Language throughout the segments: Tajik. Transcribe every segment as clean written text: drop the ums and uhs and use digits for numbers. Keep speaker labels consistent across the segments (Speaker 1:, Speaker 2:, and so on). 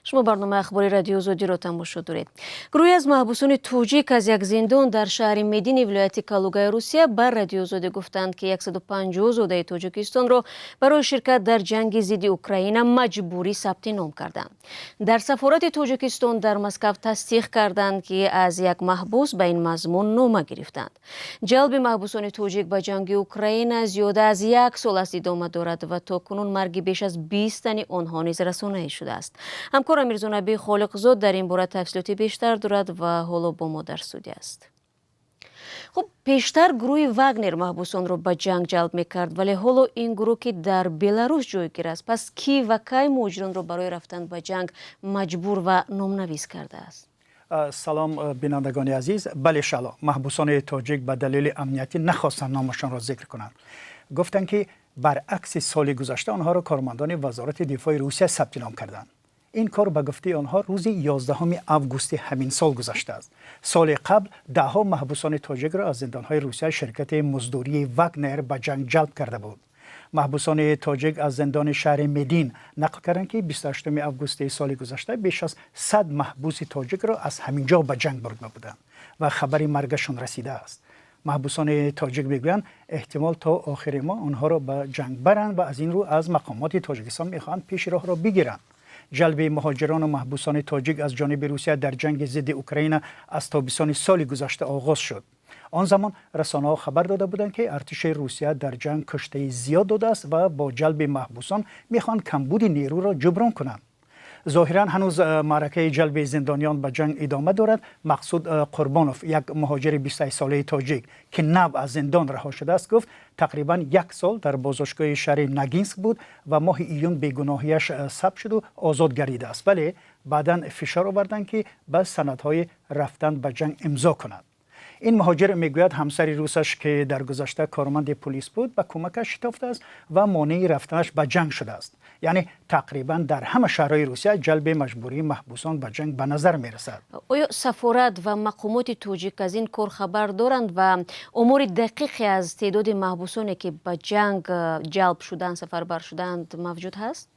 Speaker 1: Шумо барномаи ахбори Радиои Озодиро тамошо доред. Гурӯҳе аз маҳбусони тоҷик аз як зиндон дар шаҳри Медини вилояти Калугаи Русия ба Радиои Озодӣ гуфтанд, ки 150 зодаи Тоҷикистонро барои ширкат дар ҷанги зидди Украина маҷбурӣ сабти ном карданд. Дар сафорати Тоҷикистон дар Москав тасдиқ карданд, ки аз як маҳбус ба ин мазмун нома гирифтанд. Ҷалби маҳбусони тоҷик ба ҷанги Украина зиёда аз як сол аст идома дорад ва то кунун марги беш аз 20 тани онҳо низ расонаӣ шудааст. Ҳамкор Мирзонаби Холиқзод дар ин бора тафсилоти бештар дорад ва ҳоло бо мо дар студия аст. Хуб, пештар гурӯҳи Вагнер маҳбусонро ба ҷанг ҷалб мекард, вале ҳоло ин гурӯҳ, ки дар Беларус ҷойгир аст, пас кӣ ва кай муҳоҷиронро барои рафтан ба ҷанг маҷбур ва номнавис кардааст?
Speaker 2: Салом, бинандагони азиз. Бале, Шаҳло, маҳбусони тоҷик ба далели амниятӣ нахостанд номашонро зикр кунанд. Гуфтанд, ки баръакси соли гузашта онҳоро кормандони Вазорати дифои Русия сабти ном карданд. Ин кор, ба гуфтаи онҳо, рӯзи 11 августи ҳамин сол гузаштааст. Соли қабл даҳҳо маҳбусони тоҷикро аз зиндонҳои Русия ширкати муздурии Вагнер ба ҷанг ҷалб карда буд. Маҳбусони тоҷик аз зиндони шаҳри Медин нақл карданд, ки 28 августи соли гузашта беш аз 100 маҳбуси тоҷикро аз ҳамин ҷо ба ҷанг бурда буданд ва хабари маргашон расидааст. Маҳбусони тоҷик мегӯянд, эҳтимол то охири моҳ онҳоро ба ҷанг баранд ва аз ин рӯ аз мақомоти Тоҷикистон мехоҳанд пеши роҳро бигиранд. Ҷалби муҳоҷирону маҳбусони тоҷик аз ҷониби Русия дар ҷанги зидди Украина аз тобистони соли гузашта оғоз шуд. Он замон расонаҳо хабар дода буданд, ки артиши Русия дар ҷанг куштаи зиёд додааст ва бо ҷалби маҳбусон мехоҳанд камбуди нерӯро ҷуброн кунанд. Зоҳиран, ҳанӯз маъракаи ҷалби зиндониён ба ҷанг идома дорад. Мақсуд Қурбонов, як муҳоҷири 28-солаи тоҷик, ки нав аз зиндон раҳо шудааст, гуфт, тақрибан як сол дар боздоштгоҳи шаҳри Ногинск буд ва моҳи июн бегуноҳияш сабт шуду озод гардидааст, вале баъдан фишор оварданд, ки ба санадҳои рафтан ба ҷанг имзо кунад. Ин муҳоҷир мегӯяд, ҳамсари русаш, ки дар гузашта корманди пулис буд, ба кӯмакаш шитофтааст ва монеи рафтанаш ба ҷанг шудааст. Яъне тақрибан дар ҳама шаҳрҳои Русия ҷалби маҷбурии маҳбусон ба ҷанг ба назар мерасад.
Speaker 1: Оё сафорат ва мақомоти тоҷик аз ин кор хабар доранд ва омори дақиқе аз теъдоди маҳбусоне, ки ба ҷанг ҷалб шуданд, сафарбар шуданд, мавҷуд ҳаст?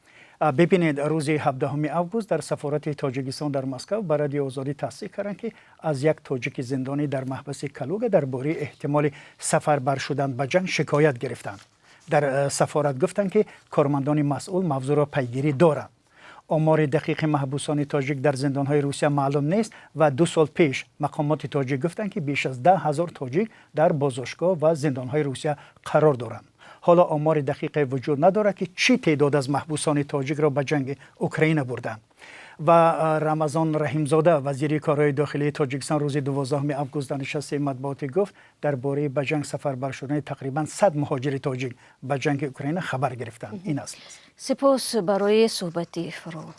Speaker 2: Бибинед, рӯзи 17 август дар сафорати Тоҷикистон дар Москав ба Радиои Озодӣ тасдиқ карданд, ки аз як тоҷики зиндонӣ дар маҳбаси Калуга дар бораи эҳтимоли сафарбар шудан ба ҷанг шикоят гирифтанд. Дар сафорат гуфтанд, ки кормандони масъул мавзӯъро пайгирӣ доранд. Омори дақиқи маҳбусони тоҷик дар зиндонҳои Русия маълум нест ва 2 сол пеш мақомоти тоҷик гуфтанд, ки беш аз 10 000 тоҷик дар боздоштгоҳ ва зиндонҳои Русия қарор доранд. Ҳоло омори дақиқе вуҷуд надорад, ки чӣ теъдод аз маҳбусони тоҷикро ба ҷанги Украина бурданд. Ва Рамазон Раҳимзода, вазири корҳои дохилии Тоҷикистон, рӯзи 12 август дар нишасти матбуотӣ гуфт, дар бораи ба ҷанг сафарбар шудани тақрибан 100 муҳоҷири тоҷик ба ҷанги Украина хабар гирифтанд. Ин аст.
Speaker 1: Сипос барои суҳбати фаровон.